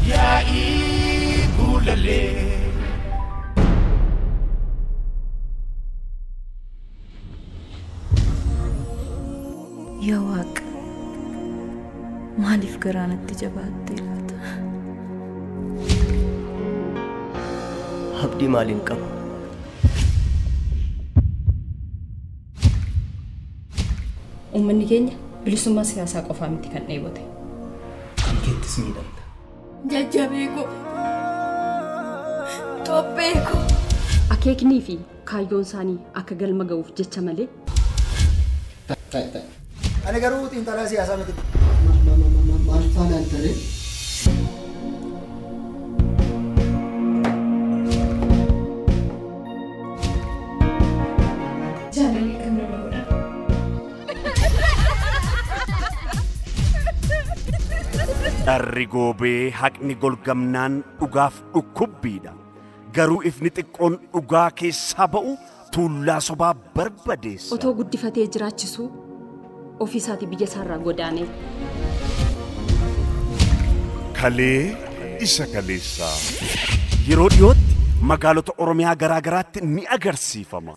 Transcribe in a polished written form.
Yaa'ii Guulalee. Yaa Waaqa, maaliif garaa natti jabaattee laata? Abdii maaliin qaba? Uummanni keenya bilisummaa siyaasaa qofaa miti kan dheebote. Kan keettis miidhamta. Jajjabee koo, xophee koo. Akeeknii fi kaayyoon isaanii akka galma ga'uuf jecha malee Ani garuu xiinxalaa siyaasaa miti. Maal faanaan taree? Jaalalli kam nama godha? Dharri goobee haqni golgamnaan dhugaaf dhukkubbiidha. Garuu ifni xiqqoon dhugaa keessaa ba'u tuullaa sobaa barbadeessa. Otoo guddifatee jiraachisuu ofii isaatii biyya isaarraa godaanee. Kalee isa kaleessaa. Yeroo dhiyootti magaalota Oromiyaa garaa garaatti ni agarsiifama.